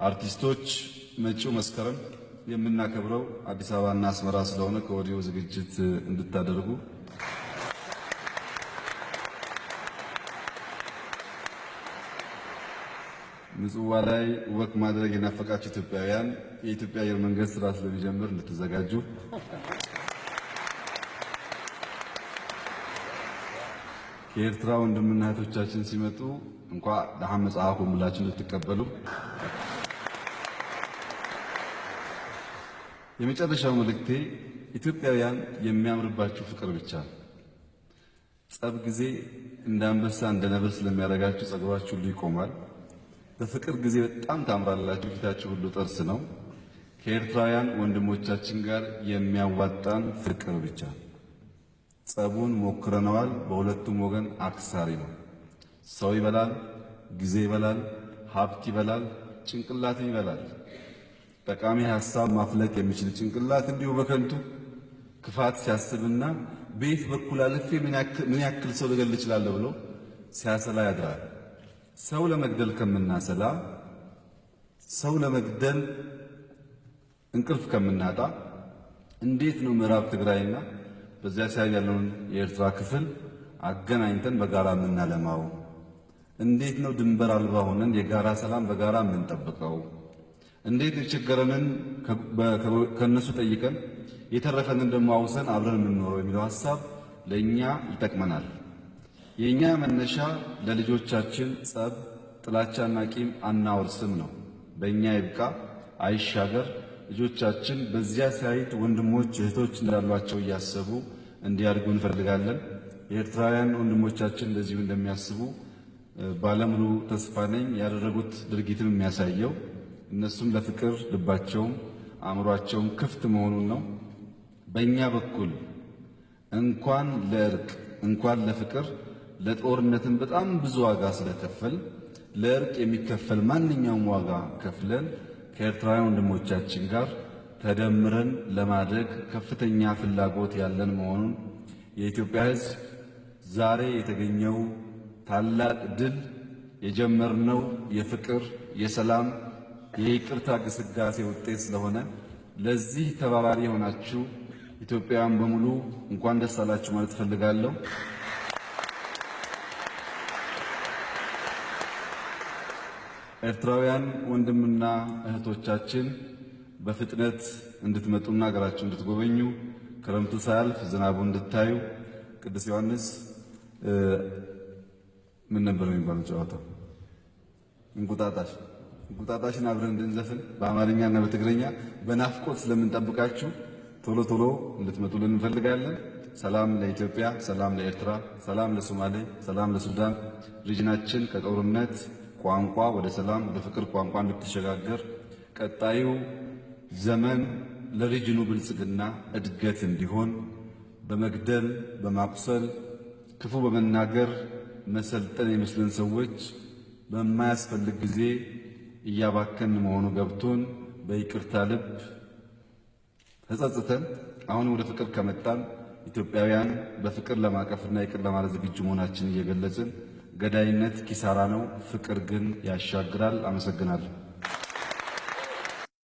አርቲስቶች መጪው መስከረም የምናከብረው አዲስ አበባና አስመራ ስለሆነ ከወዲሁ ዝግጅት እንድታደርጉ፣ ምጽዋ ላይ walk ማድረግ የናፈቃችሁ ኢትዮጵያውያን የኢትዮጵያ አየር መንገድ ስራ ስለሚጀምር እንድትዘጋጁ፣ ከኤርትራ ወንድምና እህቶቻችን ሲመጡ እንኳ ደሓን መጽሐፉን ብላችሁ እንድትቀበሉ። የመጨረሻው መልእክቴ ኢትዮጵያውያን የሚያምርባችሁ ፍቅር ብቻ ነው። ጸብ ጊዜ እንደ አንበሳ እንደ ነብር ስለሚያደርጋችሁ ጸጉራችሁ ሁሉ ይቆማል። በፍቅር ጊዜ በጣም ታምራላችሁ፣ ፊታችሁ ሁሉ ጥርስ ነው። ከኤርትራውያን ወንድሞቻችን ጋር የሚያዋጣን ፍቅር ብቻ ነው። ጸቡን ሞክረነዋል። በሁለቱም ወገን አክሳሪ ነው። ሰው ይበላል፣ ጊዜ ይበላል፣ ሀብት ይበላል፣ ጭንቅላትን ይበላል። ጠቃሚ ሀሳብ ማፍለቅ የሚችል ጭንቅላት እንዲሁ በከንቱ ክፋት ሲያስብና በየት በኩል አልፌ ምን ያክል ሰው ልገል እችላለሁ ብሎ ሲያሰላ ያድራል። ሰው ለመግደል ከምናሰላ፣ ሰው ለመግደል እንቅልፍ ከምናጣ እንዴት ነው ምዕራብ ትግራይና በዚያ side ያለውን የኤርትራ ክፍል አገናኝተን በጋራ የምናለማው? እንዴት ነው ድንበር አልባ ሆነን የጋራ ሰላም በጋራ የምንጠብቀው? እንዴት የቸገረንን ከነሱ ጠይቀን የተረፈንን ደግሞ አውሰን አብረን የምንኖረው የሚለው ሀሳብ ለእኛ ይጠቅመናል። የእኛ መነሻ ለልጆቻችን ጸብ፣ ጥላቻና ቂም አናወርስም ነው። በእኛ ይብቃ አይሻገር። ልጆቻችን በዚያ side ወንድሞች እህቶች እንዳሏቸው እያሰቡ እንዲያድጉ እንፈልጋለን። የኤርትራውያን ወንድሞቻችን እንደዚሁ እንደሚያስቡ ባለሙሉ ተስፋ ነኝ። ያደረጉት ድርጊትም የሚያሳየው እነሱም ለፍቅር ልባቸውም አእምሯቸውም ክፍት መሆኑን ነው። በእኛ በኩል እንኳን ለእርቅ እንኳን ለፍቅር ለጦርነትም በጣም ብዙ ዋጋ ስለከፈል ለእርቅ የሚከፈል ማንኛውም ዋጋ ከፍለን ከኤርትራውያን ወንድሞቻችን ጋር ተደምረን ለማደግ ከፍተኛ ፍላጎት ያለን መሆኑን፣ የኢትዮጵያ ሕዝብ ዛሬ የተገኘው ታላቅ ድል የጀመርነው የፍቅር፣ የሰላም፣ የይቅርታ ግስጋሴ ውጤት ስለሆነ ለዚህ ተባባሪ የሆናችሁ ኢትዮጵያውያን በሙሉ እንኳን ደስ አላችሁ ማለት እፈልጋለሁ። ኤርትራውያን ወንድምና እህቶቻችን በፍጥነት እንድትመጡና ሀገራችሁ እንድትጎበኙ፣ ክረምቱ ሳያልፍ ዝናቡ እንድታዩ፣ ቅዱስ ዮሐንስ ምን ነበር የሚባለው ጨዋታው? እንቁጣጣሽ፣ እንቁጣጣሽን አብረን እንድንዘፍን በአማርኛና በትግርኛ በናፍቆት ስለምንጠብቃችሁ ቶሎ ቶሎ እንድትመጡልን እንፈልጋለን። ሰላም ለኢትዮጵያ፣ ሰላም ለኤርትራ፣ ሰላም ለሶማሌ፣ ሰላም ለሱዳን። ሪጅናችን ከጦርነት ቋንቋ ወደ ሰላም ወደ ፍቅር ቋንቋ እንድትሸጋገር፣ ቀጣዩ ዘመን ለሪጅኑ ብልጽግና እድገት እንዲሆን፣ በመግደል በማቁሰል ክፉ በመናገር መሰልጠን የሚመስለን ሰዎች በማያስፈልግ ጊዜ እያባከን መሆኑ ገብቶን በይቅርታ ልብ ተጸጽተን አሁን ወደ ፍቅር ከመጣን ኢትዮጵያውያን በፍቅር ለማቀፍና ይቅር ለማለት ዝግጁ መሆናችን እየገለጽን፣ ገዳይነት ኪሳራ ነው፣ ፍቅር ግን ያሻግራል። አመሰግናለሁ።